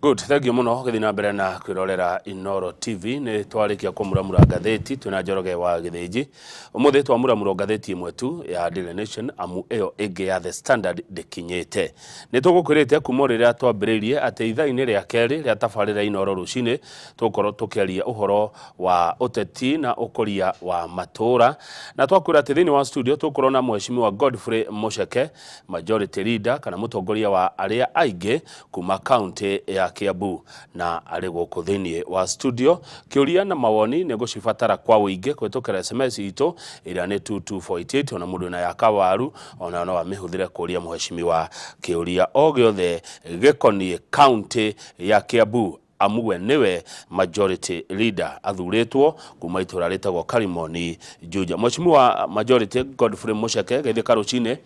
Good, thank you muno gĩthiĩ na mbere na kwĩrorera Inooro TV. Nĩ twarĩkia kũmuramura ngathĩti twĩna Njoroge wa Gĩthĩnji. Ũmũthĩ twamuramura ngathĩti ĩmwe tu ya Daily Nation, amu ĩyo ĩngĩ ya The Standard ndĩkinyĩte. Nĩ tũgũkwĩrĩte kuma o rĩrĩa twambĩrĩirie atĩ ithaa-inĩ rĩa kerĩ rĩa tabarĩra Inooro rũcinĩ tũgũkorwo tũkĩaria ũhoro wa ũteti na ũkũria wa matũũra, na twakwĩra atĩ thĩinĩ wa studio tũgũkorwo na Mheshimiwa Godfrey Mũceke, Majority Leader kana mũtongoria wa arĩa aingĩ kuma kaunti ya Kiambu, na arĩ gũkũ thĩinĩ wa studio. Kĩũria na mawoni nĩ ngũcibatara kwa ũingĩ kũhĩtũkĩra SMS itũ ĩrĩa nĩ 22488. Ona mũndũ wĩna ya kawaru ona no amĩhũthĩre kũria mheshimiwa kĩũria o gĩothe gĩkoniĩ kaunti ya Kiambu, amu we nĩwe Majority Leader athurĩtwo kuma itũra rĩtagwo Karimoni, Juja. Mheshimiwa Majority Godfrey Mucheke, geithĩka rũcinĩ.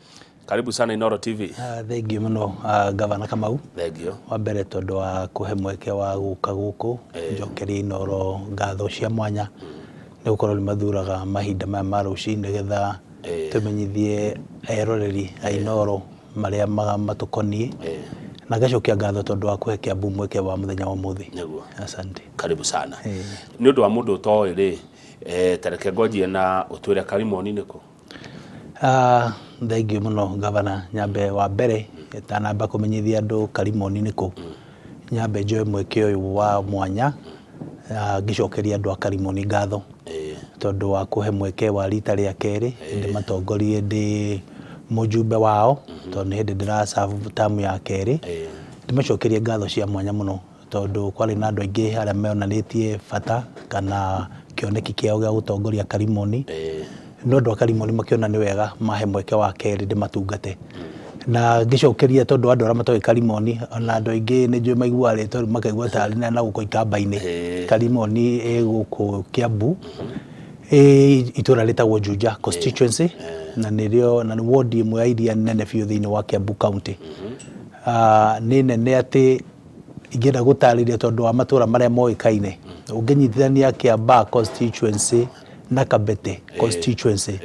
Karibu sana Inooro TV. Thank you mũno, Gavana Kamau. Thank you. Wa mbere tondũ wa kũhe mweke wa gũka gũkũ njokerie Inooro ngatho cia mwanya nĩ gũkorwo nĩ mathuraga mahinda maya ma rũcinĩ nĩgetha tũmenyithie eroreri a Inooro marĩa matũkoniĩ, na ngacokia ngatho tondũ wa kũhe Kiambu mweke wa mũthenya wa ũmũthĩ. Nĩguo. Asante. Karibu sana. Nĩ ũndũ wa mũndũ ũtoĩ rĩ, ta reke ngwanjie na ũtwĩre Karimoni nĩ kũ? Thank you mũno, Gavana. Nyambe wa mbere itanamba kũmenyithia andũ Karimoni nĩ kũ, nyambe njoe mweke ũyũ wa mwanya ngĩcokeria andũ a Karimoni ngatho tondũ wa kũhe mweke wa rita rĩa kerĩ ndĩmatongorie ndĩ mũjumbe wao, tondũ nĩ hĩndĩ ndĩra serve term ya kerĩ. Ndĩmacokerie ngatho cia mwanya mũno tondũ kwarĩ na andũ aingĩ arĩa monanĩtie bata kana kĩoneki kĩao gĩa gũtongoria Karimoni, no andũ a Karimoni makĩona nĩ wega mahe mweke wa kerĩ ndĩmatungate. Na ngĩcokeria tondũ andũ arĩa matoĩ Karimoni, ona andũ aingĩ nĩ njũĩ maiguaga rĩtwa rĩu makaigua tarĩ na gũkũ ikamba-inĩ. Karimoni ĩ gũkũ Kiambu, ĩ itũra rĩtagwo Juja constituency, na nĩrĩo na nĩ ward ĩmwe ya iria nene biũ thĩinĩ wa Kiambu County. Nĩ nene atĩ ingĩenda gũtarĩria tondũ wa matũra marĩa moĩkaine, ũngĩnyitithania Kiambaa constituency na Kabete constituency,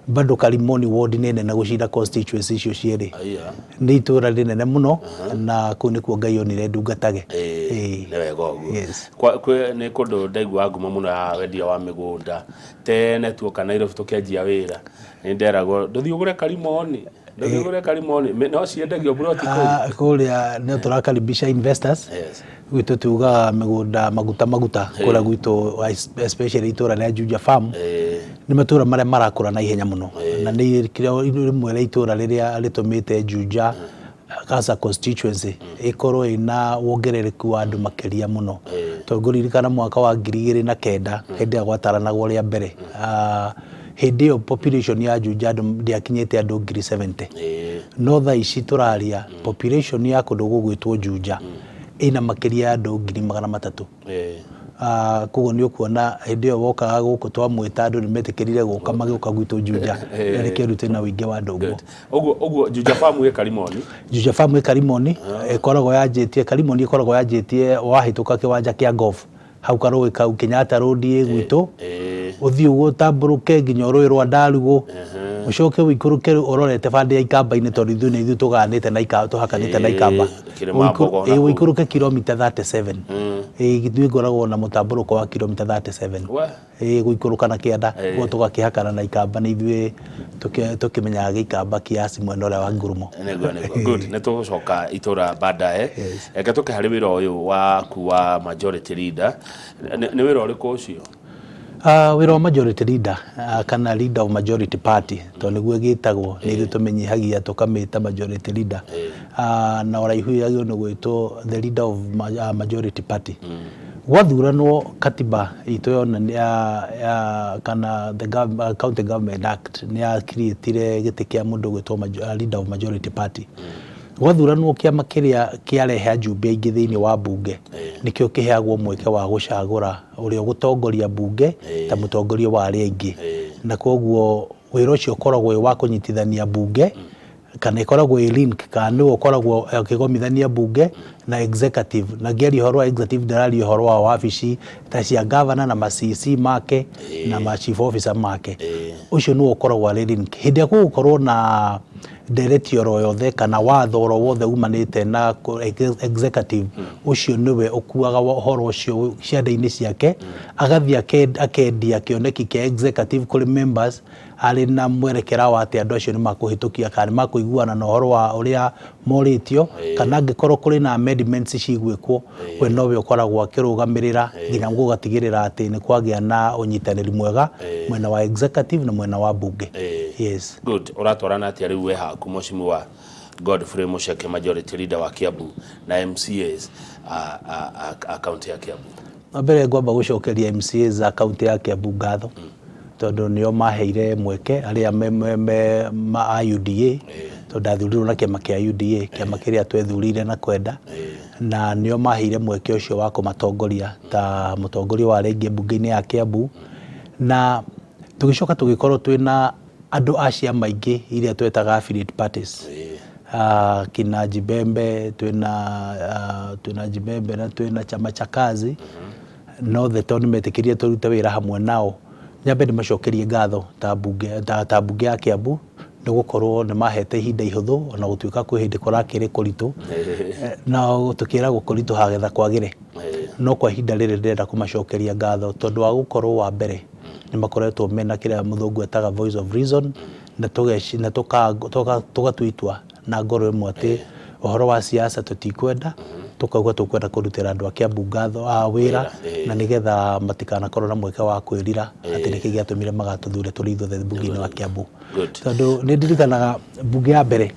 bado Karimoni ward nĩ nene gũcinda constituency icio cierĩ. Nĩ itũra rĩnene mũno na kũu nĩkuo Ngai onire ndungatage. Nĩ wega ũguo. Nĩ kũndũ ndaiguaga ngumo mũno ya wendia wa mĩgũnda tene tuoka Nairobi tũkĩanjia wĩra, nĩ nderagwo ndũthiĩ ũgũre Karimoni, ndũthiĩ ũgũre Karimoni, no ciendagio mburoti kũu? Kũrĩa no tũrakaribisha investors. Gwitũ tugaga mĩgũnda maguta maguta kũrĩa gwitũ, especially itũra rĩa Juja Farm, nĩ matũra marĩa marakũra na ihenya mũno, na nĩ rĩmwe rĩa itũra rĩrĩa rĩtũmĩte Juja as a constituency ĩkorwo ĩna wongerereku wa andũ makĩria mũno, tondũ ngũririkana mwaka wa 2009 hĩndĩ ĩrĩa gwataranagwo rĩa mbere, hĩndĩ ĩyo population ya Juja andũ ndĩakinyĩte andũ 70,000, no thaa ici tũraria population ya kũndũ gũgwĩtwo Juja ĩna makĩria ya andũ 300,000. Koguo nĩ ũkuona hĩndĩ ĩyo wokaga gũkũ twamwĩta andũ nĩ metĩkĩrire gũka magĩũka gwitũ Juja, na nĩkĩo rĩu twĩna ũingĩ wa andũ ũguo. Ũguo Juja Farm ĩ Karimoni? Juja Farm ĩ Karimoni, ĩkoragwo yanjĩtie, Karimoni ĩkoragwo yanjĩtie wahĩtũka kĩwanja kĩa golf, hau karũĩ kau Kenyatta Road ĩ gwitũ, ũthiĩ ũguo ũtambũrũke nginya rũĩ rwa Ndarugu, ũcoke ũikũrũke rĩu ũrorete bande ya Ikamba-inĩ, tondũ ithuĩ nĩ ithuĩ tũgayanĩte na tũhakanĩte na Ikamba. Kĩrĩma Mbogo na kũu. Ũikũrũke kilomita 37. Ithuĩ ngoragwo na mũtambũrũko wa kilomita 37. Ĩĩ, gũikũrũka na kĩanda, ũguo tũgakĩhakana na Ikamba, nĩ ithuĩ tũkĩmenyaga gĩikamba kiasi mwena ũrĩa wa ngurumo. Nĩguo, nĩguo. Good. Nĩ tũgũcoka itũra baadaye. Reke tũke harĩ wĩra ũyũ waku wa Majority Leader. Nĩ wĩra ũrĩkũ ũcio? Wĩra wa Majority Leader kana Leader of Majority Party, tondũ nĩguo ĩgĩtagwo, nĩ ithuĩ tũmĩnyihagia tũkamĩta Majority Leader. Na ũraihu yagĩrĩirwo nĩ gwĩtwo the Leader of Majority Party. Gwathuranwo katiba itũ yonania ya kana the County Government Act nĩ ya create gĩtĩ kĩa mũndũ gwĩtwo Leader of Majority Party. Gwathuranwo kĩama kĩrĩa kĩarehe ajumbe aingĩ thĩinĩ wa mbunge nĩkĩo kĩheagwo mweke wa gũcagũra ũrĩa ũgũtongoria mbunge ta mũtongoria wa arĩa aingĩ. Na koguo wĩra ũcio ũkoragwo wĩ wa kũnyitithania mbunge, kana ĩkoragwo ĩ link, kana nĩwe ũkoragwo akĩgomithania mbunge Na executive, na ngĩaria ũhoro wa executive ndĩraria ũhoro wa wabici ta cia governor na ma CC make na ma chief officer make. Ũcio nĩwe ũkoragwo arĩ link. Hĩndĩ ĩrĩa gũgũkorwo na ndereti oro yothe kana watho oro wothe umanĩte na executive, ũcio nĩwe ũkuaga ũhoro ũcio ciande-inĩ ciake, agathiĩ akendia kĩoneki kĩa executive kũrĩ members arĩ na mwerekera wa atĩ andũ acio nĩ makũhĩtũkia kana nĩ makũiguana na ũhoro wa ũrĩa morĩtio, kana angĩkorwo kũrĩ na amendments cigwĩkwo, we nowe ũkoragwo akĩrũgamĩrĩra nginya gũgatigĩrĩra atĩ nĩ kwagĩa na ũnyitanĩri mwega mwena wa executive na mwena wa mbunge. Yes. Good. Ũratwarana atĩa rĩu we haku, Mheshimiwa Godfrey Mucheke, majority leader wa Kiambu, na MCAs a kaunti ya Kiambu? Wa mbere ngwamba gũcokeria MCAs a kaunti ya Kiambu ngatho tondũ nĩo maheire mweke arĩa me ma a UDA, tondũ ndathurirwo na kĩama kĩa UDA, kĩama kĩrĩa twethurĩire na kwenda, na nĩo maheire mweke ũcio wa kũmatongoria ta mũtongoria wa arĩa aingĩ mbunge-inĩ ya Kiambu. Na tũgĩcoka tũgĩkorwo twĩna andũ a ciama ingĩ iria twetaga affiliate parties, kina Jibembe, twĩna Jibembe na twĩna Chama cha Kazi, nothe tondũ nĩmetĩkĩrire tũrute wĩra hamwe nao. Nyambe ndĩmacokerie ngatho ta mbunge ya Kiambu nĩ gũkorwo nĩ mahete ihinda ihũthũ, ona gũtuĩka kwĩ hĩndĩ kũrakĩrĩ kũritũ, na tũkĩragwo kũritũha getha kwagĩre. No kwa ihinda rĩrĩ ndĩrenda kũmacokeria ngatho tondũ wa gũkorwo wa mbere nĩ makoretwo mena kĩrĩa mũthũngũ etaga voice of reason, na tũgatua itua na ngoro ĩmwe atĩ ũhoro wa siasa tũtikwenda, tũkauga tũkwenda kũrutĩra andũ a Kiambu ngatho a wĩra na nĩgetha matikanakorwo na mweke wa kwĩrira atĩ nĩkĩ gĩatũmire magatũthure tũrĩ ithuothe mbunge-inĩ wa Kiambu. Tondũ nĩ ndirikanaga mbunge ya mbere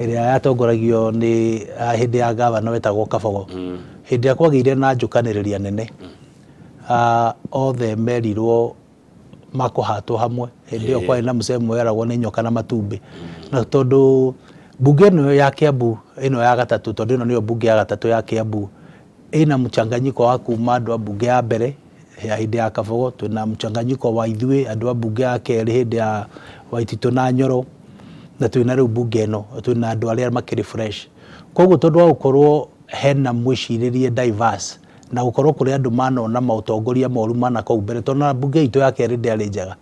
ĩrĩa yatongoragio nĩ hĩndĩ ya gavana wetagwo Kabogo, hĩndĩ ĩrĩa kwagĩire na njũkanĩrĩria nene, othe merirwo makũhatwo hamwe. Hĩndĩ ĩyo kwarĩ na mũcemo weragwo nĩ nyoka na matumbĩ. Na tondũ mbunge ĩno ya Kiambu ĩno ya gatatũ, tondũ ĩno nĩyo mbunge ya gatatũ ya Kiambu, ĩna mchanganyiko wa kuma andũ a mbunge ya mbere ya hĩndĩ ya Kabogo, twĩna mchanganyiko wa ithuĩ andũ a mbunge ya kerĩ hĩndĩ ya Waititũ na Nyoro, na twĩna rĩu mbunge ĩno twĩna andũ arĩa makĩrĩ fresh. Koguo tondũ wa gũkorwo hena mwĩcirĩrie diverse na gũkorwo kũrĩ andũ manona maũtongoria moru mana kũu mbere, tondũ na mbunge itũ ya kerĩ ndĩarĩ njega.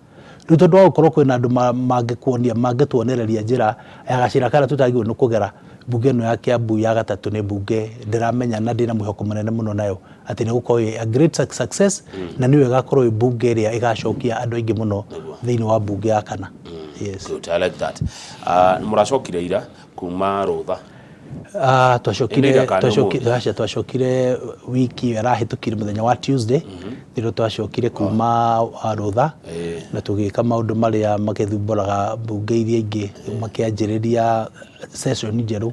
Rĩu tondũ wa gũkorwo kwĩna andũ mangĩkuonia, mangĩtuonereria njĩra ya gacĩra karĩa tũtagĩrĩirwo nĩ kũgera, mbunge ĩno ya Kiambu ya gatatũ nĩ mbunge ndĩramenya na ndĩna mwĩhoko mũnene mũno nayo atĩ nĩ gũkorwo ĩ a great success, na nĩyo ĩgakorwo ĩ mbunge ĩrĩa ĩgacokia andũ aingĩ mũno thĩinĩ wa mbunge ya kana. Yes. Good, I like that. Mũracokire ira kuma rũtha? Twacokire Ĩnĩ ira kana twacokire ũmũthĩ? Aca, twacokire wiki ĩyo ĩrahĩtũkire, mũthenya wa Tuesday nĩrĩo twacokire kuma rũtha, na tũgĩka maũndũ marĩa makĩthumbũraga mbunge iria ingĩ makĩanjĩrĩria session njerũ,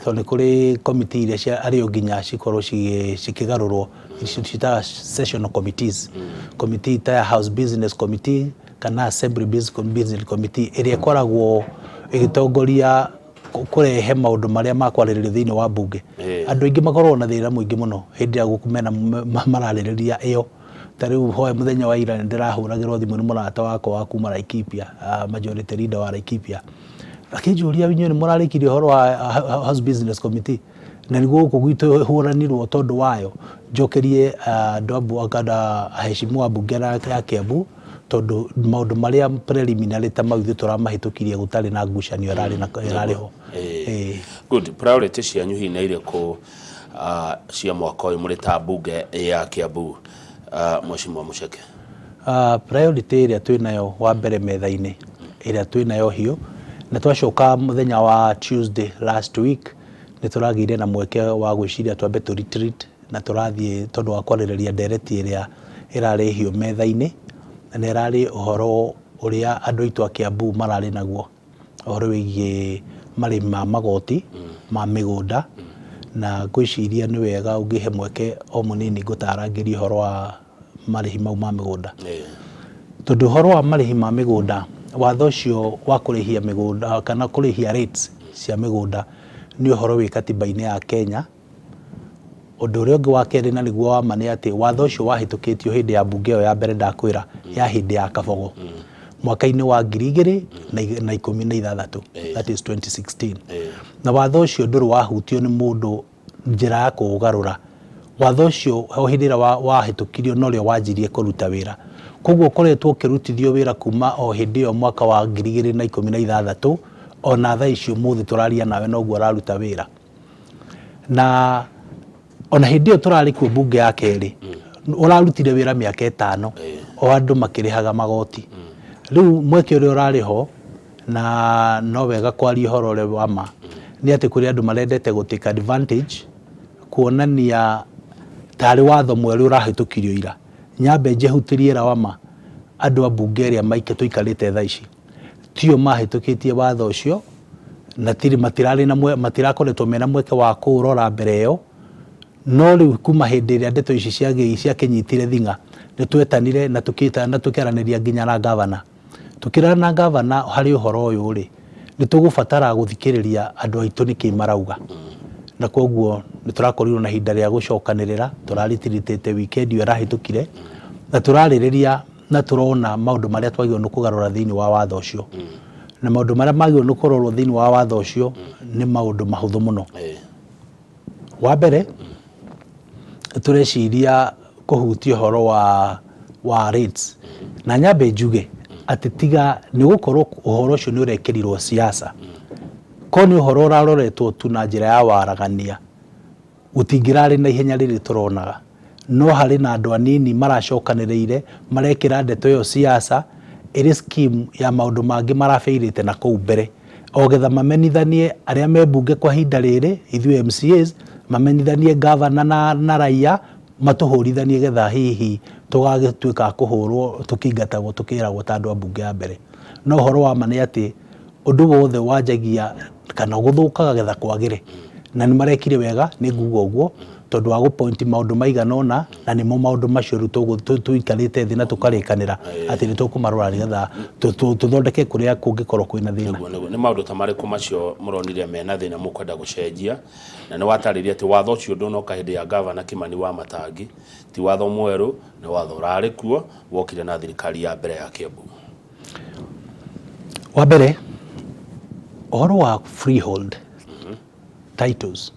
tondũ nĩ kũrĩ committee iria cia arĩ o nginya cikorwo cikĩgarũrwo, icio ciĩtaga sessional committees, committee ta ya House Business Committee kana Assembly Business Committee ĩrĩa ĩkoragwo ĩgĩtongoria kũrehe maũndũ marĩa makwarĩrĩrio thĩinĩ wa mbunge. Andũ aingĩ makoragwo na thĩna mũingĩ mũno hĩndĩ ĩrĩa mena mararĩrĩria ĩyo. Ta rĩu hoe mũthenya wa ira nĩndĩrahũragĩrwo thimũ nĩ mũrata wakwa wa kuma Laikipia, majority leader wa Laikipia, akĩnjũria, "Inyuĩ nĩ mũrarĩkirie ũhoro wa House Business Committee na nĩguo gũkũ gwitũ hũranirwo tondũ wayo?" Njokerie andũ kana aheshimiwa mbunge ya Kiambu, tondũ maũndũ marĩa preliminary ta mau ithuĩ tũramahĩtũkirie gũtarĩ na ngucanio ĩrarĩ ho. Good. Priority cianyu hihi nĩ irĩkũ cia mwaka ũyũ mũrĩ ta mbunge ya Kiambu, Mheshimiwa Mucheke? Priority ĩrĩa twĩnayo wa mbere metha-inĩ ĩrĩa twĩnayo hiũ, na twacoka mũthenya wa Tuesday last week nĩ tũragĩire na mweke wa gwĩciria twambe tũ retreat, na tũrathiĩ tondũ wa kwarĩrĩria ndereti ĩrĩa ĩrarĩ hiũ metha-inĩ, na nĩ ĩrarĩ ũhoro ũrĩa andũ aitũ a Kiambu mararĩ naguo, ũhoro wĩgiĩ marĩhi ma magoti ma mĩgũnda. Na ngwĩciria nĩ wega ũngĩhe mweke o mũnini ngũtarangĩrie ũhoro wa marĩhi mau ma mĩgũnda, tondũ ũhoro wa marĩhi ma mĩgũnda, watho ũcio wa kũrĩhia mĩgũnda kana kũrĩhia rates cia mĩgũnda nĩ ũhoro wĩ katiba-inĩ ya Kenya. Ũndũ ũrĩa ũngĩ wa kerĩ, na nĩguo wa ma, nĩ atĩ watho ũcio wahĩtũkĩtio hĩndĩ ya mbunge ĩyo ya mbere ndakwĩra ya hĩndĩ ya Kabogo mwaka-inĩ wa 2016, that is 2016, na watho ũcio ndũrĩ wahutio nĩ mũndũ. njĩra ya kũũgarũra. Watho ũcio o hĩndĩ ĩrĩa wahĩtũkirio norĩo wanjirie kũruta wĩra. Koguo ũkoretwo ũkĩrutithio wĩra kuma o hĩndĩ ĩyo mwaka wa 2016 ona thaa ici ũmũthĩ tũraria nawe noguo ũraruta wĩra. Na ona hĩndĩ ĩyo tũrarĩ kuo mbunge ya kerĩ ũrarutire wĩra mĩaka ĩtano o andũ makĩrĩhaga magoti. Rĩu mweke ũrĩa ũrarĩ ho na no wega kwaria ũhoro ũrĩa wa ma nĩ atĩ kũrĩ andũ marendete gũ take advantage kuonania tarĩ watho mwerũ ũrahĩtũkirio ira. Nyambe njehutĩrie lawama andũ a mbunge ĩrĩa tũikarĩte thaa ici. Tio mahĩtũkĩtie watho ũcio na tirĩ matirarĩ na matirakoretwo mena mweke wa kũũrora mbere ĩyo. No rĩu kuma hĩndĩ ĩrĩa ndeto ici ciakĩnyitire thing'a, nĩ twetanire na tũkĩaranĩria nginya na ngavana. Tũkĩrana na ngavana harĩ ũhoro ũyũ rĩ, nĩ tũgũbatara gũthikĩrĩria andũ aitũ nĩkĩ marauga. Na koguo nĩ tũrakorirwo na ihinda rĩa gũcokanĩrĩra, tũraritiritĩte weekend ĩyo ĩrahĩtũkire, na tũrarĩrĩria na tũrona maũndũ marĩa twagĩrĩirwo nĩ kũgarũra thĩinĩ wa watho ũcio. Na maũndũ marĩa magĩrĩirwo nĩ kũrorwo thĩinĩ wa watho ũcio nĩ maũndũ mahũthũ mũno. Wa mbere, tũreciria kũhutia ũhoro wa wa rates. Na nyambe njuge atĩ tiga nĩ gũkorwo ũhoro ũcio nĩ ũrekĩrirwo siasa, korwo nĩ ũhoro ũraroretwo tu na njĩra ya waragania, gũtingĩrarĩ na ihenya rĩrĩ tũronaga. No harĩ na andũ anini maracokanĩrĩire marekĩra ndeto ĩyo siasa ĩrĩ scheme ya maũndũ mangĩ marabeirĩte na kũu mbere. O getha mamenithanie arĩa me mbunge kwa ihinda rĩrĩ, ithuĩ MCAs, mamenithanie ngavana na raia, matũhũrithanie getha hihi tũgagĩtuĩka a kũhũrwo tũkĩingatagwo tũkĩragwo ta andũ a mbunge ya mbere. No ũhoro wa ma nĩ atĩ ũndũ wothe wanjagia kana gũthũkaga getha kwagĩre. Na nĩ marekire wega nĩ nguga ũguo tondũ wa gũ point maũndũ maigana ũna na nĩmo maũndũ macio rĩu tũikarĩte thĩ na tũkarĩkanĩra atĩ nĩ tũkũmarora nĩgetha tũthondeke kũrĩa kũngĩkorwo kwĩna thĩna. Nĩguo, nĩguo. Nĩ maũndũ ta marĩkũ macio mũronire mena thĩna mũkwenda gũcenjia? Na nĩ watarĩria atĩ watho ũcio ndũnoka hĩndĩ ya Gavana Kimani wa Matangi, ti watho mwerũ, nĩ watho ũrarĩ kuo, wokire na thirikari ya mbere ya Kiambu. Wa mbere, ũhoro wa freehold titles,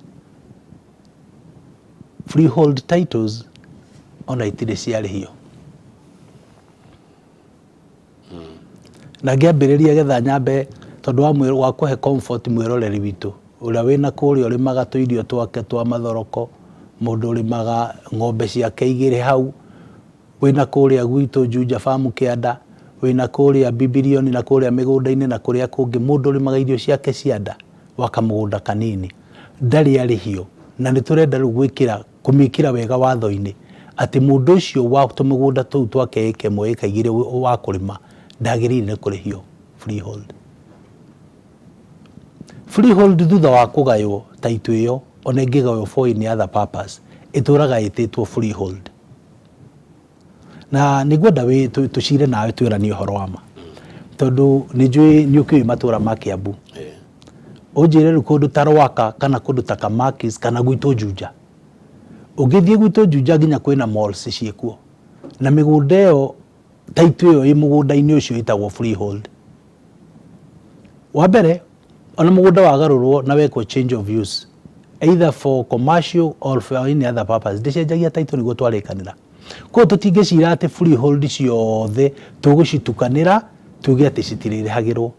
freehold titles ona itirĩ ciarĩhio. Na ngĩambĩrĩria getha nyambe tondũ wa wa kũhe comfort mwĩroreri witũ ũrĩa wĩna kũrĩa ũrĩmaga tũirio twake twa mathoroko, mũndũ ũrĩmaga ng'ombe ciake igĩrĩ hau, wĩna kũrĩa gwitũ Juja Farm kĩanda, wĩna kũrĩa Bibilioni na kũrĩa mĩgũnda-inĩ na kũrĩa kũngĩ, mũndũ ũrĩmaga irio ciake cia nda wa kamũgũnda kanini ndarĩ arĩhio, na nĩ tũrenda rĩu gwĩkĩra kũmĩkĩra wega watho-inĩ atĩ mũndũ ũcio wa tũmĩgũnda tũu twake ĩka ĩmwe ĩka igĩrĩ wa kũrĩma ndagĩrĩire nĩ kũrĩhio freehold. Freehold thutha wa kũgaywo title ĩyo ona ĩngĩgaywo for any other purpose ĩtũraga ĩtĩtwo freehold. Na nĩ ngwenda tũcire nawe twĩranie ũhoro wa ma tondũ nĩ njũĩ nĩ ũkĩũĩ matũra ma Kiambu. Ũnjĩre rĩu kũndũ ta Rwaka kana kũndũ ta Kamakis kana gwitũ Juja. Ũngĩthiĩ gwitũ Juja nginya kwĩna malls ciĩkuo na mĩgũnda ĩyo title ĩyo ĩ mũgũnda-inĩ ũcio ĩtagwo freehold. Wa mbere ona mũgũnda wagarũrwo na wekwo change of use either for commercial or for any other purpose ndĩcenjagia title nĩguo twarĩkanĩra. Koguo tũtingĩcira atĩ freehold ciothe tũgũcitukanĩra tuge atĩ citirĩrĩhagĩrwo.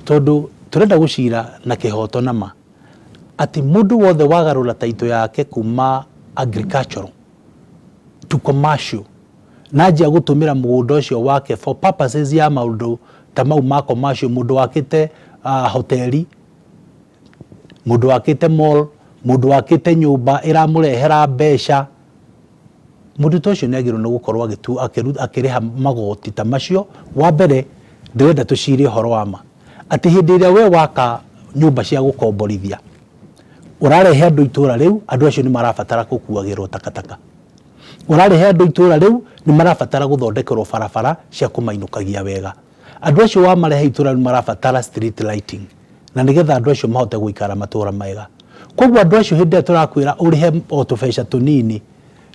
Tondũ tũrenda gũcira na kĩhoto na ma atĩ mũndũ wothe wagarũra title yake kuma agricultural to commercial na anjia gũtũmĩra mũgũnda ũcio wake for purposes ya maũndũ ta mau ma commercial, mũndũ wakĩte hoteli, mũndũ wakĩte mall, mũndũ wakĩte nyũmba ĩramũrehera mbeca, mũndũ ta ũcio nĩ agĩrĩirwo nĩ gũkorwo akĩrĩha magoti ta macio. Wa mbere ndĩrenda tũcire ũhoro wa ma atĩ hĩndĩ ĩrĩa we waka nyũmba cia gũkomborithia ũrarehe andũ itũra rĩu, andũ acio nĩ marabatara gũkuagĩrwo takataka. Ũrarehe andũ itũra rĩu nĩ marabatara gũthondekerwo barabara cia kũmainũkagia wega. Andũ acio wamarehe itũra rĩu marabatara street lighting na nĩgetha andũ acio mahote gũikara matũra mega. Koguo andũ acio hĩndĩ ĩrĩa tũrakwĩra ũrĩhe o tũbeca tũnini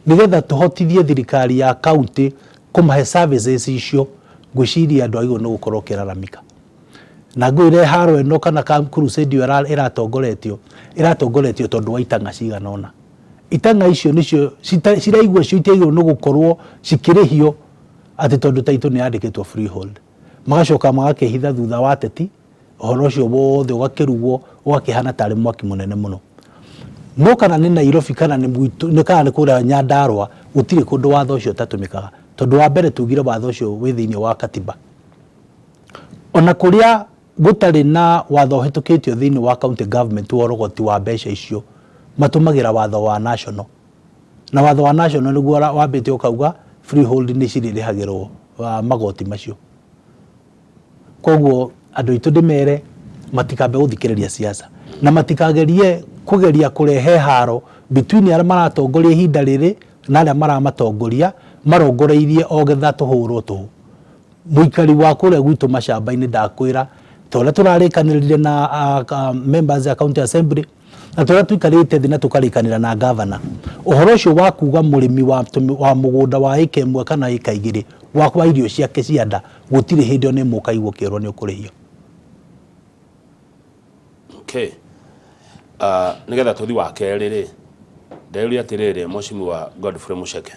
nĩgetha tũhotithie thirikari ya county kũmahe services icio, ngwĩciria andũ agĩrĩirwo nĩ gũkorwo ũkĩraramika. Na ngwĩre haro ĩno kana crusade ĩyo ĩratongoretio, ĩratongoretio tondũ wa itang'a cigana ũna. Itang'a icio nĩcio ciraigua cio itiagĩrĩirwo nĩ gũkorwo cikĩrĩhio atĩ tondũ title nĩ yandĩkĩtwo freehold. Magacoka magakĩhitha thutha wa ateti, ũhoro ũcio wothe ũgakĩrugwo ũgakĩhana tarĩ mwaki mũnene mũno. No kana nĩ Nairobi kana nĩ gwitũ, kana nĩ kũrĩa Nyandarũa, gũtirĩ kũndũ watho ũcio ũtatũmĩkaga. Tondũ wa mbere tugire watho ũcio wĩ thĩinĩ wa katiba. Ona kũrĩa gũtarĩ na watho ũhĩtũkĩtio thĩinĩ wa county government wa ũrogoti wa mbeca icio, matũmagĩra watho wa national. Na watho wa national nĩguo wambĩte ũkauga freehold nĩ cirĩrĩhagĩrwo magoti macio. Koguo andũ aitũ ndĩmere matikambe gũthikĩrĩria siasa na matikagerie kũgeria kũrehe haro between arĩa maratongoria ihinda rĩrĩ na arĩa maramatongoria marongoreirie o getha tũhũrwo tũhũ. Mũikari wa kũrĩa gwitũ macamba-inĩ ndakwĩra ta ũrĩa tũrarĩkanĩrire na members a county assembly na ta ũrĩa tũikarĩte thĩ na tũkarĩkanĩra na governor, ũhoro ũcio wa kuga mũrĩmi wa mũgũnda wa ĩka ĩmwe kana ĩka igĩrĩ wa irio ciake cia nda gũtirĩ hĩndĩ ona ĩmwe ũkaigua ũkĩrwo nĩ ũkũrĩhio. Okay. Nĩgetha tũthi wa kerĩ rĩ, ndeyũria atĩrĩrĩ, Mheshimiwa Godfrey Mucheke,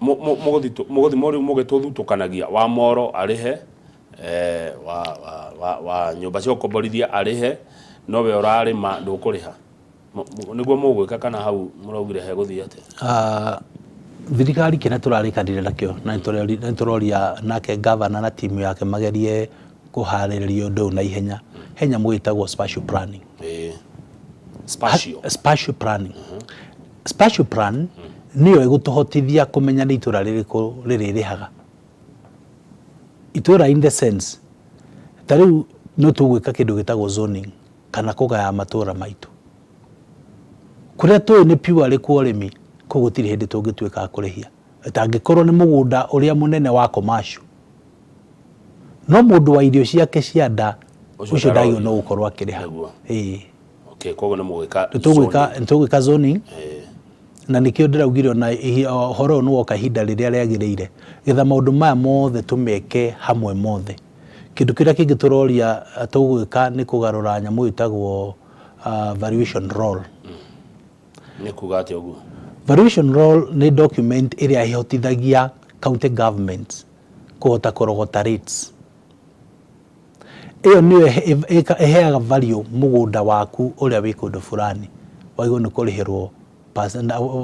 mũgũthi rĩu mũgĩtũthutũkanagia wa moro arĩhe, wa nyũmba cia gũkomborithia arĩhe, nowe ũrarĩma ndũkũrĩha. Nĩguo mũgwĩka kana hau mũraugire hegũthiĩ atĩa? Thirikari kĩrĩa tũrarĩkanire nakĩo na nĩtũroria nake gavana na timu yake magerie kũharĩrĩria ũndũ ũyũ na ihenya. He nyamũ ĩtagwo spatial planning. Spatial. Spatial planning. Spatial plan nĩyo ĩgũtũhotithia kũmenya nĩ itũra rĩrĩkũ rĩrĩrĩhaga. Itũra in the sense, ta rĩu no tũgwĩka kĩndũ gĩtagwo zoning kana kũgaya matũra maitũ. Kũrĩa tũĩ nĩ purely kwa ũrĩmi, kũu gũtirĩ hĩndĩ tũngĩtuĩka a kũrĩhia. Tangĩkorwo nĩ mũgũnda ũrĩa mũnene wa commercial. No mũndũ wa irio ciake cia nda, ũcio ndagĩrĩirwo nĩ gũkorwo akĩrĩha. Ĩĩ. Okay, koguo nĩ mũgwĩka zoning. Nĩtũgwĩka zoning. Na nĩkĩo ndĩraugire ona ũhoro ũyũ nĩwoka ihinda rĩrĩa rĩagĩrĩire, getha maũndũ maya mothe tũmeke hamwe mothe. Kĩndũ kĩrĩa kĩngĩ tũroria tũgwĩka nĩ kũgarũra nyamũ ĩtagwo valuation roll. Nĩ kuga atĩa ũguo? Valuation roll nĩ document ĩrĩa ĩhotithagia county governments kũhota kũrogota rates. Ĩyo nĩyo ĩheaga value mũgũnda waku ũrĩa wĩ kũndũ fulani wagĩrĩirwo nĩ kũrĩhĩrwo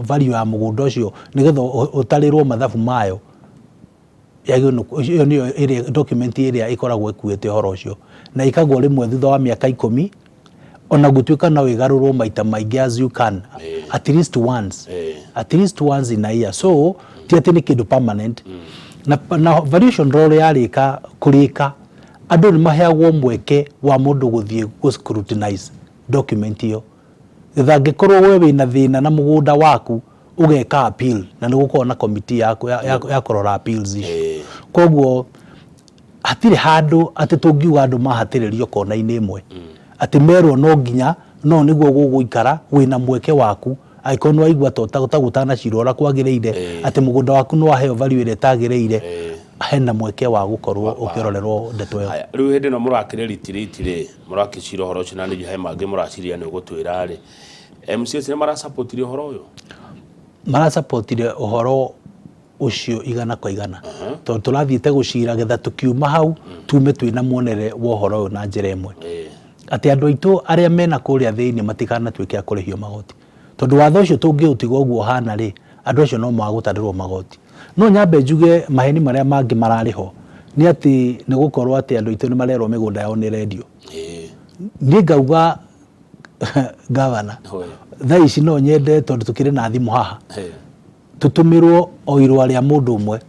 value ya mũgũnda ũcio nĩgetha ũtarĩrwo mathabu mayo. Ĩyo nĩyo ĩrĩa document ĩrĩa ĩkoragwo ĩkuĩte ũhoro ũcio na ĩkagwo rĩmwe thutha wa mĩaka ikũmi ona gũtuĩka no ĩgarũrwo maita maingĩ as you can, at least once, at least once in a year. So ti atĩ nĩ kĩndũ permanent. Na valuation roll yarĩka kũrĩka, andũ nĩ maheagwo mweke wa mũndũ gũthiĩ gũ scrutinize document ĩyo, getha angĩkorwo we wĩna thĩna na mũgũnda waku ũgeka appeal, na nĩ gũkoragwo na committee ya kũrora appeals icio. Koguo hatirĩ handũ atĩ tũngiuga andũ mahatĩrĩrio kona-inĩ ĩmwe atĩ merwo no nginya no nĩguo gũgũikara. Wĩna mweke waku angĩkorwo nĩ waigua ta gũtanacirwo ũrĩa kwagĩrĩire, atĩ mũgũnda waku nĩ waheo value ĩrĩa ĩtagĩrĩire, hena mweke wa gũkorwo ũkĩrorerwo ndeto ĩyo. Haya, rĩu hĩndĩ ĩno mũrakĩrĩ retreat rĩ, mũrakĩcira ũhoro ũcio na nĩ he mangĩ mũraciria nĩ ũgũtwĩra rĩ, MCAs nĩ marasupportire ũhoro ũyũ? Marasupportire ũhoro ũcio igana kwa igana, tondũ tũrathiĩte gũcira getha tũkiuma hau tume twĩna muonere wa ũhoro ũyũ na njĩra ĩmwe, atĩ andũ aitũ arĩa mena kũrĩa thĩinĩ matikanatuĩke a kũrĩhio magoti, tondũ watho ũcio tũngĩũtiga ũguo ũhana rĩ, andũ acio no magũtarĩrwo magoti. No nyambe njuge maheni marĩa mangĩ mararĩ ho nĩ atĩ nĩ gũkorwo atĩ andũ aitũ nĩ marerwo mĩgũnda yao nĩ ĩrendio. Niĩ ngauga, gavana, thaa ici no nyende, tondũ tũkĩrĩ na thimũ haha, tũtũmĩrwo o irũa rĩa mũndũ ũmwe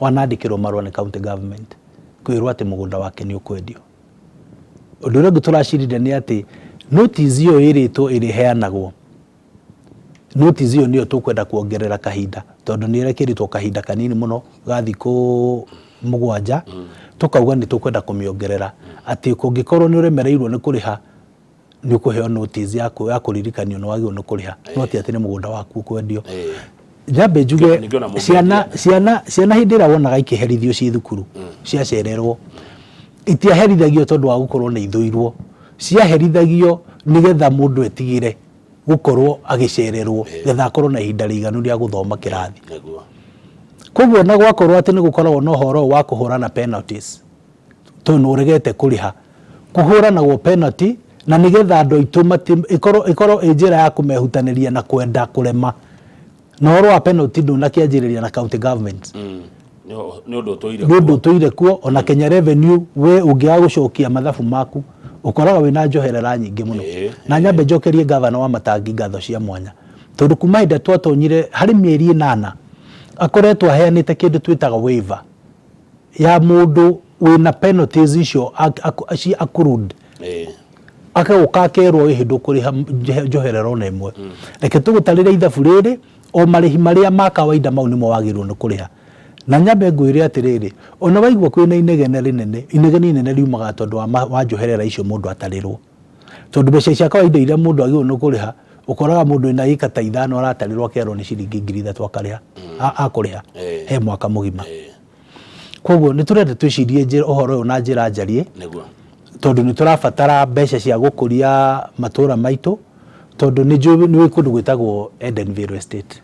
wanandĩkĩrwo marũa nĩ county government kwĩrwo atĩ mũgũnda wake nĩ ũkwendio. Ũndũ ũrĩa ũngĩ tũracirire nĩ atĩ notice ĩyo ĩrĩtwo ĩrĩheanagwo, notice ĩyo nĩyo tũkwenda kuongerera kahinda, tondũ nĩ ĩrekĩrĩtwo kahinda kanini mũno ga thikũ 7. Tũkauga nĩ tũkwenda kũmĩongerera atĩ kũngĩkorwo nĩ ũremereirwo nĩ kũrĩha, nĩ ũkũheo notice ya kũririkanio nĩ wagĩrĩirwo nĩ kũrĩha, no ti atĩ nĩ mũgũnda waku ũkwendio. Nyambe njuge Ningĩ ona mũndũ ciana ciana ciana hĩndĩ ĩrĩa wonaga ikĩherithio ciĩ thukuru ciacererwo, itiaherithagio tondũ wa gũkorwo nĩ ithũirwo, ciaherithagio nĩgetha mũndũ etigĩre gũkorwo agĩcererwo, getha akorwo na ihinda rĩiganu rĩa gũthoma kĩrathi. Koguo ona gwakorwo atĩ nĩ gũkoragwo na ũhoro ũyũ wa kũhũrana penalties, tondũ nĩ ũregete kũrĩha, kũhũranagwo penalty na nĩgetha andũ aitũ mati, ĩkorwo ĩkorwo ĩ njĩra ya kũmehutanĩria na kwenda kũrema. Na ũhoro wa penalty ndũnakĩanjĩrĩria na county government. Nĩ ũndũ ũtũire Nĩ ũndũ ũtũire kuo, ona Kenya Revenue we ũngĩaga gũcokia mathabu maku ũkoraga wĩna njoherera nyingĩ mũno. Na nyambe njokerie gavana wa Matangi ngatho cia mwanya, tondũ kuma hĩndĩ ĩrĩa twatonyire harĩ mĩeri ĩnana akoretwo aheanĩte kĩndũ twĩtaga waiver ya mũndũ wĩna penalties icio ci accrued. Agoka akerwo ĩhĩ ndũkũrĩha njoherera ona ĩmwe, reke tũgũtarĩre ithabu rĩrĩ, o marĩhi marĩa ma kawaida mau nĩmo wagĩrĩirwo nĩ kũrĩha. Na nyambe ngwĩre atĩrĩrĩ, ona waigua kwĩna inegene rĩnene, inegene inene riumaga tondũ wa njoherera icio mũndũ atarĩrwo. Tondũ mbeca cia kawaida iria mũndũ agĩrĩirwo nĩ kũrĩha, ũkoraga mũndũ wĩna ĩka ta ithano aratarĩrwo akerwo nĩ ciringi 3000 akarĩha, akũrĩha he mwaka mũgima. Koguo nĩ tũrenda twĩcirie njĩra ũhoro ũyũ na njĩra njariĩ, tondũ nĩ tũrabatara mbeca cia gũkũria matũra maitũ, tondũ nĩ njũĩ nĩ kũndũ gwĩtagwo Edenvale Estate.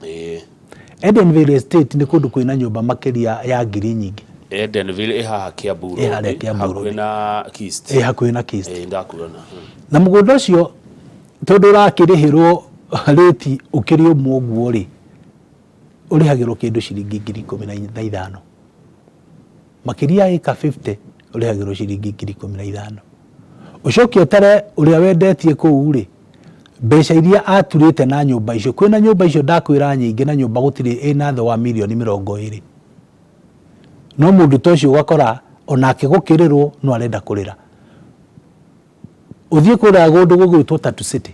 Edenvale Estate nĩ kũndũ kwĩna nyũmba makĩria ya ngiri nyingĩ. Edenvale ĩ haha Kiambu Ĩ harĩa Road, Kiambu hakuhĩ Road. na Kist. Ĩ hakuhĩ na Kist. Ĩ ndakuona. Na mũgũnda ũcio tondũ ũrakĩrĩhĩrwo rĩti ũkĩrĩ ũmwe ũguo rĩ, ũrĩhagĩrwo kĩndũ ciringi 15,000. Makĩria ya ĩka 50 ũrĩhagĩrwo ciringi 15,000. Ũcoke ũtare ũrĩa wendetie kũu rĩ, mbeca iria aturĩte na nyũmba icio, kwĩna nyũmba icio ndakwĩra nyingĩ na nyũmba gũtirĩ ĩna thĩ wa mirioni 20. No mũndũ ta ũcio ũgakora onake gũkĩrĩrwo no arenda kũrĩra. Ũthiĩ kũrĩa kũndũ gũgwĩtwo Tatu City,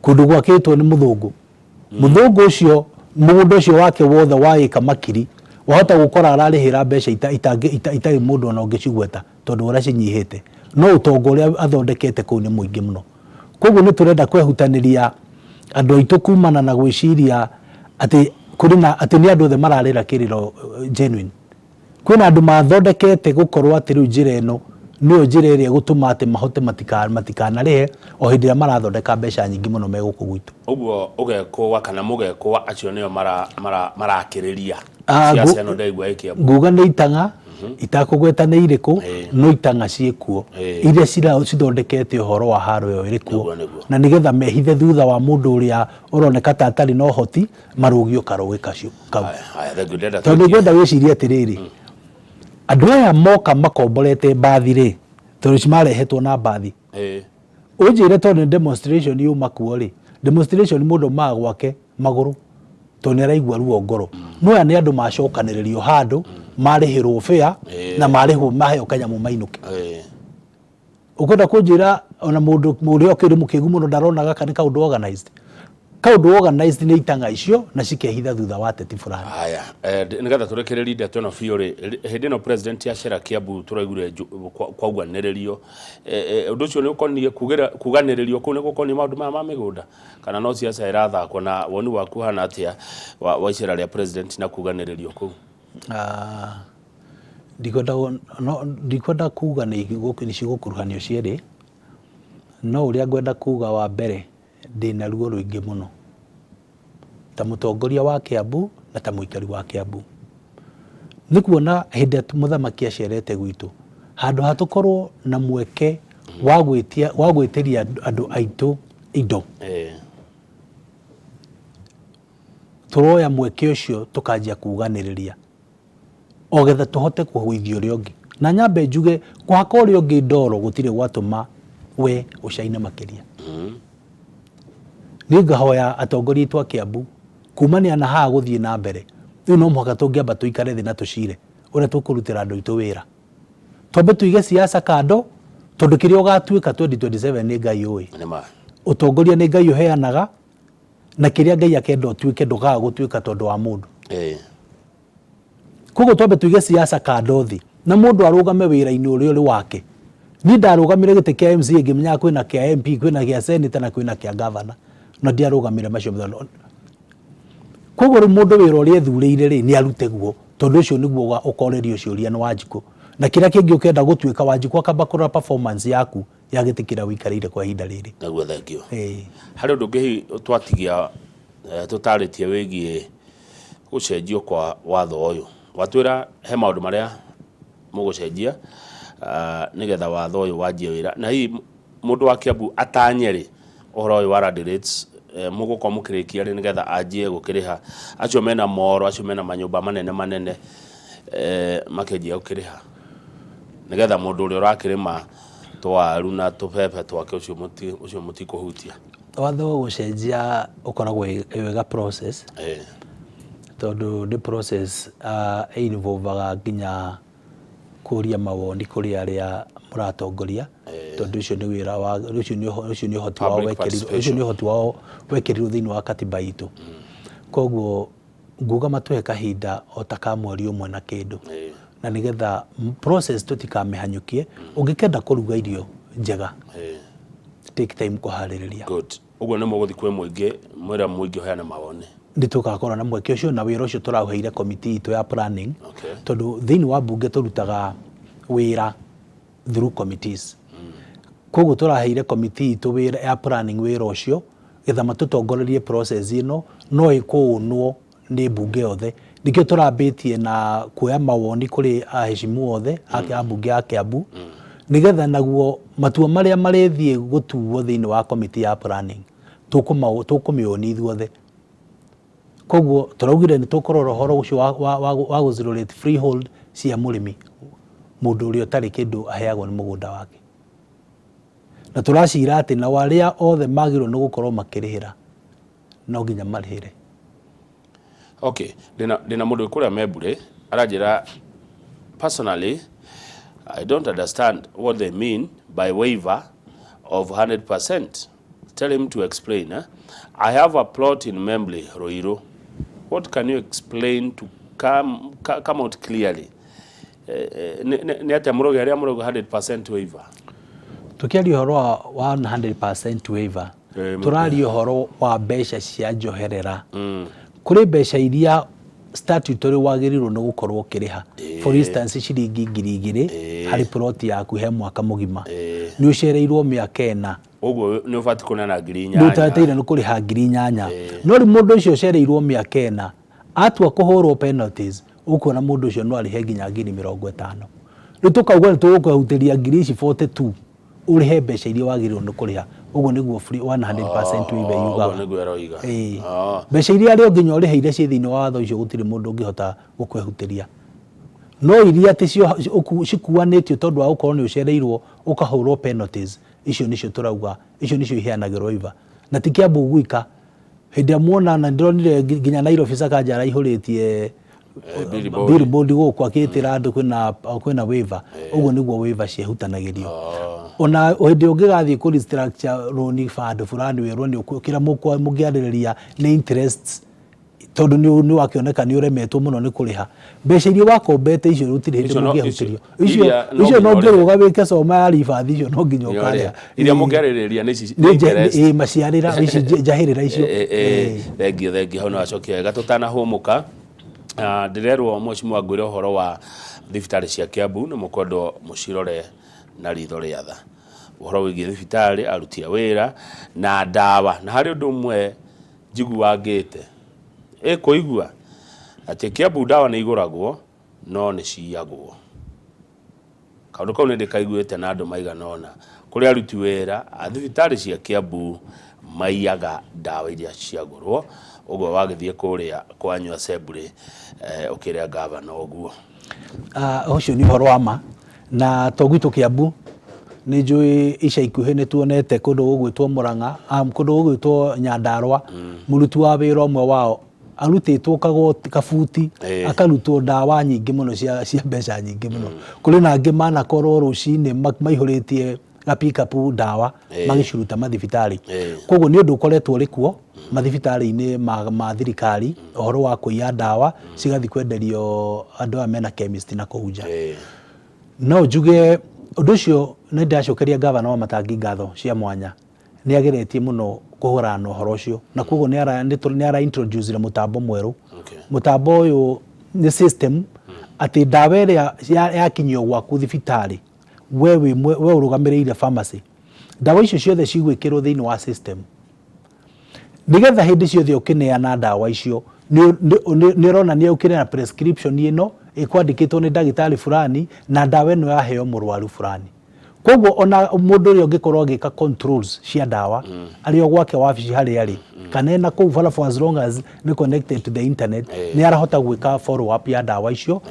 kũndũ gwakĩtwo nĩ mũthũngũ. Mũthũngũ ũcio mũgũnda ũcio wake wothe wa ĩka makiri, wahota gũkora ararĩhĩra mbeca itarĩ mũndũ ona ũngĩcigweta tondũ ũrĩa cinyihĩte. No ũtonga ũrĩa athondekete kũu nĩ mũingĩ mũno. Koguo nĩ tũrenda kwehutanĩria andũ aitũ kumana na gwĩciria atĩ kũrĩ na atĩ nĩ andũ othe mararĩra kĩrĩro genuine. Kwĩna andũ mathondekete gũkorwo atĩ rĩu njĩra ĩno nĩyo njĩra ĩrĩa ĩgũtũma atĩ mahote matikanarĩhe o hĩndĩ ĩrĩa marathondeka mbeca nyingĩ mũno me gũkũ gwitũ. Ũguo ũgekũa kana mũgekũa acio nĩo marakĩrĩria siasa ĩno ndaigua ĩ Kiambu. Nguga nĩ itang'a, itakũgweta nĩ irĩkũ, no itang'a ciĩkuo iria cithondekete ũhoro wa haro ĩyo ĩrĩ kuo, na nĩgetha mehithe thutha wa mũndũ ũrĩa ũroneka ta atarĩ na ũhoti, marũgio karũĩ kacio kau. Tondũ ngwenda wĩcirie atĩrĩrĩ, andũ aya moka makomborete mbathi rĩ, tondũ marehetwo na mbathi, ũnjĩre tondũ nĩ demonstration yuma kuo rĩ, demonstration mũndũ aumaga gwake magũrũ tondũ nĩ araigua ruo ngoro. No aya nĩ andũ macokanĩrĩrio handũ, marĩhĩrwo fare na marĩhwo maheo kanyamũ mainũke. Ũkwenda kũnjĩra ona mũndũ ũrĩa ũkĩrĩ mũkĩgu mũno ndarona gaka nĩ kaũndũ organized? Kaũndũ organized nĩ itang'a icio na cikehitha thutha wa ateti fulani. Haya, nĩgetha tũrekererie ndeto ĩno biũ rĩ, hĩndĩ ĩno president acera Kiambu tũraiguire kwauganĩrĩrio. Ũndũ ũcio nĩ ũkoniĩ kuganĩrĩrio kũu nĩ gũkoniĩ maũndũ maya ma mĩgũnda kana no siasa ĩrathakwo, na woni waku ũhana atĩa wa icera rĩa president na kuganĩrĩrio kũu? Ndikwenda no ndikwenda kuga nĩ cigũkuruhanio cierĩ, no ũrĩa ngwenda kuga wa mbere ndĩna ruo rũingĩ mũno ta mũtongoria wa Kiambu na ta mũikari wa Kiambu. Nĩ kuona hĩndĩ ĩrĩa mũthamaki acerete gwitũ, handũ ha tũkorwo na mweke wa gwĩtia wa gwĩtĩria andũ aitũ indo, tũroya mweke ũcio tũkanjia kuganĩrĩria o getha tũhote kũgũithia ũrĩa ũngĩ. Na nyambe njuge kũhaka ũrĩa ũngĩ ndoro gũtirĩ gwatũma we ũcaine makĩria. Niĩ ngahoya atongoria aitũ a Kiambu kumania na haha gũthiĩ na mbere, rĩu no mũhaka tũngĩamba tũikare thĩ na tũcire ũrĩa tũkũrutĩra andũ aitũ wĩra. Twambe tũige siasa kando tondũ kĩrĩa ũgatuĩka 2027 nĩ Ngai ũĩ. Ũtongoria nĩ Ngai ũheanaga na kĩrĩa Ngai akenda ũtuĩke ndũkaga gũtuĩka tondũ wa mũndũ. Koguo twambe tũige siasa kando thĩ na mũndũ arũgame wĩra-inĩ ũrĩa ũrĩ wake. Niĩ ndarũgamire gĩtĩ kĩa MCA ngĩmenyaga kwĩna kĩa MP, kwĩna gĩa senator na kwĩna kĩa governor, na ndiarũgamire macio. Koguo rĩu mũndũ wĩra ũrĩa ethurĩire rĩ, nĩ arute guo, tondũ ũcio nĩguo ũkorerio ciũria nĩ Wanjikũ. Na kĩrĩa kĩngĩ ũkenda gũtuĩka, Wanjikũ akamba kũrora performance yaku ya gĩtĩ kĩrĩa ũikarĩire kwa ihinda rĩrĩ. Naguo thengiũ. Ĩĩ. Harĩ ũndũ ũngĩ hihi twatigia tũtarĩtie wĩgiĩ gũcenjio kwa watho ũyũ? Watwĩra he maũndũ marĩa mũgũcenjia nĩgetha watho ũyũ wanjie wĩra, na hihi mũndũ wa Kiambu atanye rĩ ũhoro ũyũ wa land rates mũgũkorwo mũkĩrĩkia rĩ nĩgetha anjie gũkĩrĩha? Acio mena moro, acio mena manyũmba manene manene makĩanjia gũkĩrĩha, nĩgetha mũndũ ũrĩa ũrakĩrĩma tũwaru na tũbebe twake ũcio ũcio mũtikũhutia. Watho gũcenjia ũkoragwo wĩ ga process, tondũ nĩ process ĩ involve nginya kũria mawoni kũrĩ arĩa mũratongoria, tondũ ũcio nĩ wĩra wa ũcio nĩ ũcio nĩ ũhoti wao Public wekĩrirwo, ũcio nĩ ũhoti wao wekĩrirwo thĩinĩ wa katiba itũ. Koguo nguga matũhe kahinda o ta ka mweri ũmwe na kĩndũ, na nĩgetha process tũtikamĩhanyũkie. Ũngĩkenda kũruga irio njega, take time kũharĩrĩria. Good. Ũguo nĩ mũgũthiĩ kwĩ mũingĩ, mwĩra mũingĩ ũheane mawoni. Nĩ tũgakorwo na mweke ũcio, na wĩra ũcio tũraũheire komiti itũ ya planning, tondũ thĩinĩ wa mbunge tũrutaga wĩra through committees. Koguo tũraheire komiti itũ wĩra ya planning wĩra ũcio, getha matũtongorerie process ĩno, no ĩkũũnwo nĩ mbunge yothe. Nĩkĩo tũrambĩtie na kuoya mawoni kũrĩ aheshimu othe a mbunge ya Kiambu, nĩgetha naguo matua marĩa marĩthiĩ gũtuo thĩinĩ wa komiti ya planning tũkũmĩoni ithuothe. Koguo tũraugire nĩ tũkũrora ũhoro ũcio wa gũ zero rate freehold cia mũrĩmi, mũndũ ũrĩa ũtarĩ kĩndũ aheagwo nĩ mũgũnda wake. Na tũracira atĩ nao arĩa othe magĩrĩirwo nĩ gũkorwo makĩrĩhĩra no nginya marĩhĩre. Okay, ndĩna mũndũ wĩ kũrĩa Membure aranjĩra, "Personally, I don't understand what they mean by waiver of 100%. Tell him to explain, eh? I have a plot in Membley, Ruiru. What can you explain to come out clearly?" Nĩ atĩa mũrauga arĩa mũrauga 100% waiver? Tũkĩaria ũhoro wa 100% waiver, tũraria ũhoro wa mbeca cia njoherera. Kũrĩ mbeca iria statutory wagĩrĩirwo nĩ gũkorwo ũkĩrĩha, for instance ciringi 2000 harĩ plot yaku he mwaka mũgima. Nĩ ũcereirwo mĩaka 4, Ũguo nĩ ũbatiĩ kũneana ngiri nĩ inyanya. Ũtabataire nĩ kũrĩha 8000. No rĩu mũndũ ũcio ũcereirwo mĩaka 4 atua kũhũrwo penalties, ũkuona mũndũ ũcio no arĩhe nginya 50,000. Rĩu tũkauga nĩ tũgũkwehutĩria ngiri ici 42, ũrĩhe mbeca iria wagĩrĩirwo nĩ kũrĩha. Ũguo nĩguo free 100% waiver Ũguo yugaga. Nĩguo ĩroiga. Ĩĩ. Oh. Mbeca iria arĩ o nginya ũrĩhe iria ciĩ thĩinĩ wa watho ũcio, gũtirĩ mũndũ ũngĩhota gũkwehutĩria, no iria atĩ cikuanĩtio tondũ wa gũkorwo nĩ ũcereirwo ũkahũrwo penalties, icio nĩcio tũrauga, icio nĩcio iheanagĩrwo waiver. Na ti Kiambu gwika, hĩndĩ ĩrĩa muona na ndĩronire nginya Nairobi Sakaja araihũrĩtie billboard. Billboard gũkũ akĩtĩra andũ kwĩna waiver. Ũguo nĩguo waiver ciehutanagĩrio. Ona hĩndĩ ũngĩgathiĩ kũ restructure loan handũ fulani, wĩrwo nĩ kĩrĩa mũngĩarĩrĩria nĩ interests, tondũ nĩ wakĩoneka nĩ ũremetwo mũno nĩ kũrĩha mbeca iria wakombete, icio gũtirĩ hĩndĩ mũngĩahutĩrio. Icio Icio iria no icio no nginya ũrĩhe. Ũngĩrũga wĩke coma ya ribathi, icio no nginya ũkarĩha. Iria mũngĩarĩrĩria nĩ ici Nĩ nĩ interest. Ĩ, maciarĩra ici, njahĩrĩra icio. Thengio, thengio. Hau nĩ wacokia wega. Tũtanahũmũka, ndĩrerwo mheshimiwa ngwĩre ũhoro wa thibitarĩ cia Kiambu, nĩ mũkwendwo mũcirore na ritho rĩa tha, ũhoro wĩgiĩ thibitarĩ, aruti a wĩra na ndawa. Na harĩ ũndũ ũmwe njiguangĩte ĩkũigua atĩ Kiambu ndawa nĩ igũragwo no nĩ ciyagwo. Kaũndũ kau nĩ ndĩkaiguĩte na andũ maigana ũna, kũrĩ aruti wĩra a thibitarĩ cia Kiambu maiyaga ndawa iria ciagũrwo. Ũguo wagĩthiĩ kũrĩa kwanyu assembly, ũkĩre gavana ũguo. Ũcio nĩ ũhoro wa ma, na to gwitũ Kiambu, nĩ njũĩ ica ikuhĩ nĩ tuonete kũndũ gũgwĩtwo Mũrang'a, kũndũ gũgwĩtwo Nyandarũa, mũruti wa wĩra ũmwe wao arutĩtwo kagoti kabuti, akarutwo ndawa nyingĩ mũno cia mbeca nyingĩ mũno. Kũrĩ na angĩ manakorwo rũcinĩ maihũrĩtie ga pick-up ndawa magĩciruta mathibitarĩ. Koguo nĩ ũndũ ũkoretwo ũrĩ kuo mathibitarĩ-inĩ ma thirikari, ũhoro wa kũiya ndawa cigathiĩ kwenderio andũ aya mena chemist na kũu nja. No njuge ũndũ ũcio nĩ ndĩracokeria gavana wa Matangi ngatho cia mwanya, nĩ ageretie mũno. Kũhũrana na ũhoro ũcio, na koguo nĩ ara introduce mũtambo mwerũ. Mũtambo ũyũ nĩ system atĩ ndawa ĩrĩa yakinyio gwaku thibitarĩ, we wĩ we ũrũgamĩrĩire pharmacy, ndawa icio ciothe cigwĩkĩrwo thĩinĩ wa system, nĩgetha hĩndĩ ciothe ũkĩneana ndawa icio nĩ ũronania ũkĩneana prescription ĩno ĩkwandĩkĩtwo nĩ ndagĩtarĩ fulani na ndawa ĩno yaheo mũrwaru fulani. Koguo ona mũndũ ũrĩa ũngĩkorwo agĩka controls cia ndawa arĩ o gwake wabici harĩa arĩ kana ena kũu bara, for as long as nĩ connected to the internet, nĩ arahota gwĩka follow up ya ndawa icio.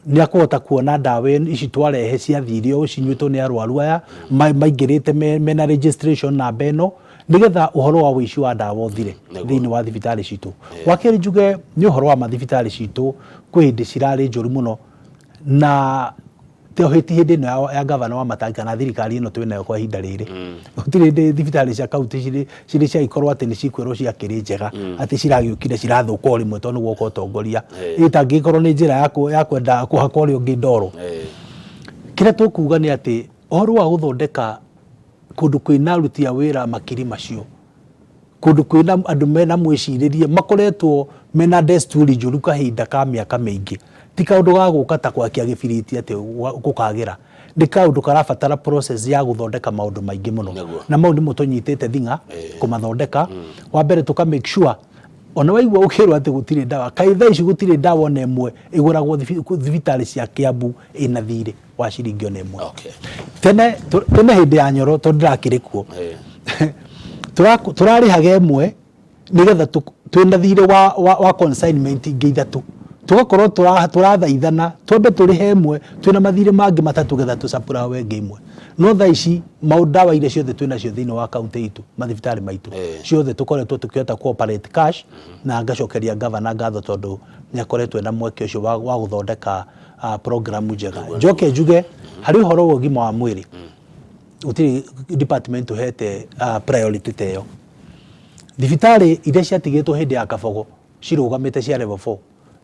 Nĩ akũhota kuona ndawa ici twarehe ciathire ũũ, cinyuĩtwo nĩ arwaru aya maingĩrĩte mena registration namba ĩno, nĩgetha ũhoro wa ũici wa ndawa ũthire thĩinĩ wa thibitarĩ citũ. Wa kerĩ, njuge nĩ ũhoro wa mathibitarĩ citũ. Kwĩ hĩndĩ cirarĩ njũru mũno, na ti hĩndĩ ĩno ya gavana wa Matangi kana thirikari ĩno twĩnayo kwa ihinda rĩrĩ. Gũtirĩ hĩndĩ thibitarĩ cia kaunti cirĩ ciagĩkorwo atĩ nĩ cikwĩrwo ciakĩrĩ njega, atĩ ciragĩũkire cirathũka o rĩmwe tondũ nĩ guoka ũtongoria. Ĩtangĩgĩkorwo nĩ njĩra ya kwenda kũhaka ũrĩa ũngĩ ndoro. Kĩrĩa tũkuga nĩ atĩ ũhoro wa gũthondeka kũndũ kwĩna aruti a wĩra makiri macio, kũndũ kwĩna andũ mena mwĩcirĩrie makoretwo mena desturi njũru kahinda ka mĩaka mĩingĩ, ti kaũndũ ga gũka ta gwakia gĩbiriti atĩ gũkagĩra. Nĩ kaũndũ karabatara process ya gũthondeka maũndũ maingĩ mũno. Na mau nĩmo tũnyitĩte thing'a kũmathondeka. Wa mbere, tũka make sure ona waigua ũkĩrwo atĩ gũtirĩ ndawa, kaĩ thaa ici gũtirĩ ndawa ona ĩmwe ĩgũragwo thibitarĩ cia Kiambu ĩna thirĩ wa ciringi ona ĩmwe. Tene hĩndĩ ya Nyoro, tondũ ndĩrakĩrĩ kuo, tũrarĩhaga ĩmwe nĩgetha twĩna thirĩ wa consignment ingĩ ithatũ, tũgakorwo tũrathaithana twambe tũrĩhe ĩmwe, twĩna mathirĩ mangĩ matatũ getha tũcapurawe ĩngĩ ĩmwe. No thaa ici ndawa iria ciothe twĩnacio thĩinĩ wa kaunti itũ, mathibitarĩ maitũ, ciothe tũkoretwo tũkĩhota ku operate cash. Na ngacokeria gavana ngatho tondũ nĩ akoretwo ena mweke ũcio wa gũthondeka program njega. Njoke njuge harĩ ũhoro wa ũgima wa mwĩrĩ, gũtirĩ department ũhete priority ta ĩyo. Thibitarĩ iria ciatigĩtwo hĩndĩ ya Kabogo cirũgamĩte cia level 4,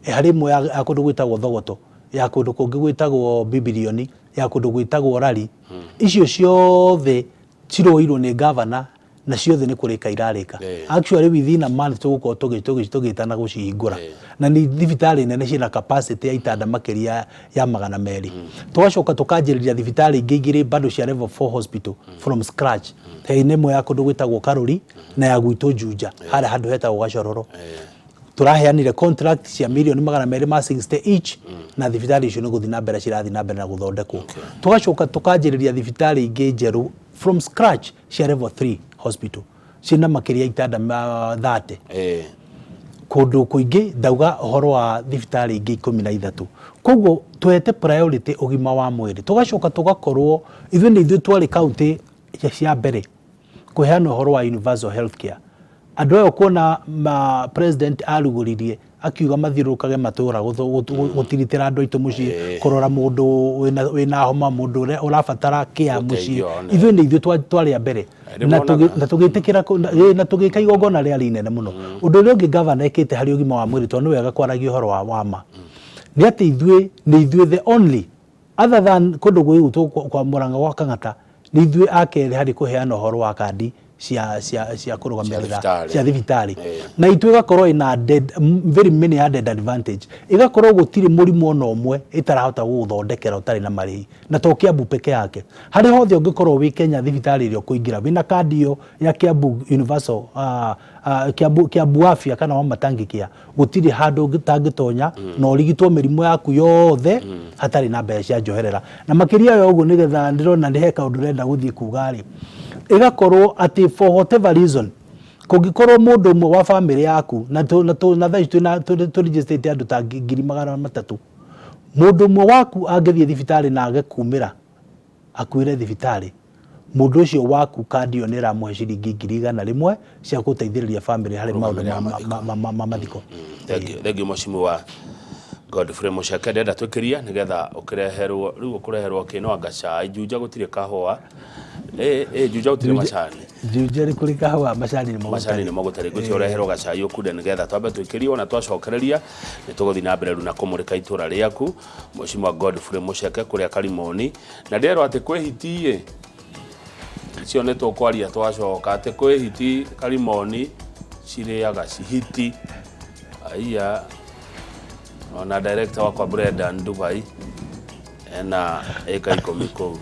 harĩ ĩmwe ya kũndũ gwĩtagwo Thogoto, ya kũndũ kũngĩ gwĩtagwo Bibilioni, ya kũndũ gwĩtagwo Rari. Icio ciothe ciroirwo nĩ gavana na ciothe nĩ kũrĩka irarĩka. Actually, within a month tũgũkorwo tũgĩtana gũcihingũra, na nĩ thibitarĩ nene ciĩna capacity ya itanda makĩria ya 200. Tũgacoka tũkanjĩrĩria thibitarĩ ingĩ igĩrĩ bado cia level 4 hospital from scratch. He nĩ ĩmwe ya kũndũ gwĩtagwo Karũri na ya gwitũ Juja, harĩa handũ hetagwo Gacororo. Tũraheanire contract cia mirioni 260 each, na thibitarĩ icio nĩ gũthiĩ na mbere cirathiĩ na mbere na gũthondekwo. Tũgacoka tũkanjĩrĩria thibitarĩ ingĩ njerũ from scratch cia level 3 hospital ciĩna makĩria itanda 30 kũndũ kũingĩ. Ndauga ũhoro wa thibitarĩ ingĩ 13. Koguo tuhete priority ũgima wa mwĩrĩ. Tũgacoka tũgakorwo ithuĩ nĩ ithuĩ twarĩ kaunti cia mbere kũheana ũhoro wa universal health care. Andũ aya kuona ma president arugũririe akiuga mathiũrũrũkage matũra gũtiritĩra andũ aitũ mũciĩ, kũrora mũndũ wĩna homa, mũndũ ũrĩa ũrabatara care mũciĩ. Ũteithio, one. Ithuĩ nĩ ithuĩ twarĩ a mbere Nĩ na muonaga. Na tũgĩtĩkĩra na tũgĩka igongona rĩarĩ inene mũno. Ũndũ ũrĩa ũngĩ gavana ekĩte harĩ ũgima wa mwĩrĩ, tondũ nĩ wega kwaragia ũhoro wa ma, nĩ atĩ ithuĩ nĩ ithuĩ the only, other than kũndũ gwĩgwĩtwo kwa Murang'a gwa Kang'ata, nĩ ithuĩ a kerĩ harĩ kũheana ũhoro wa kandi cia kũrũgamĩrĩra thibitarĩ. Cia thibitarĩ, na itũ ĩgakorwo ĩna very many added advantage, ĩgakorwo gũtirĩ mũrimũ ona ũmwe ĩtarahota gũgũthondekera ũtarĩ na marĩhi. Na to Kiambu peke yake, harĩ hothe ũngĩkorwo wĩ Kenya, thibitarĩ ĩrĩa ũkũingĩra wĩna kandi ĩyo ya Kiambu Universal, Kiambu Afya kana wa Matangi Care, gũtirĩ handũ ũtangĩtonya na ũrigitwo mĩrimũ yaku yothe hatarĩ na mbeca cia njoherera. Na makĩria ya ũguo, nĩgetha ndĩrona nĩ he kaũndũ ũrenda gũthiĩ kuga rĩ, ĩgakorwo atĩ for whatever reason kũngĩkorwo mũndũ ũmwe wa bamĩrĩ yaku na thaa ici twĩna tũregistrĩte andũ ta 300,000, mũndũ ũmwe waku angĩthiĩ thibitarĩ na age kumĩra akuĩre thibitarĩ, mũndũ ũcio waku kandi ĩyo nĩ ĩramũhe ciringi 100,000 cia gũteithĩrĩria bamĩrĩ harĩ maũndũ ma mathiko. Thank you, thank you, Mheshimiwa Godfrey Muceke. Ndĩrenda twĩkĩrie nĩgetha ũkĩreherwo rĩu ũkũreherwo kĩ no anga cai. Juja gũtirĩ kahũa, ĩ Juja gũtirĩ macani. Juja nĩ kũrĩ kahũa, macani nĩ macani nĩ magũtarĩ. Ngwĩciria ũreherwo gacai ũkunde nĩgetha twambe twĩkĩrie. Ona twacokereria nĩ tũgũthiĩ na mbere rĩu na kũmũrĩka itũra rĩaku, Mheshimiwa Godfrey Muceke, kũrĩa Karimoni, na ndĩrerwo atĩ kwĩ hiti ĩ. Icio nĩ tũkwaria twacoka atĩ kwĩ hiti Karimoni cirĩaga hiti. Aiya, ona director wakwa Brendan Dubai ena ĩka 10 kũu.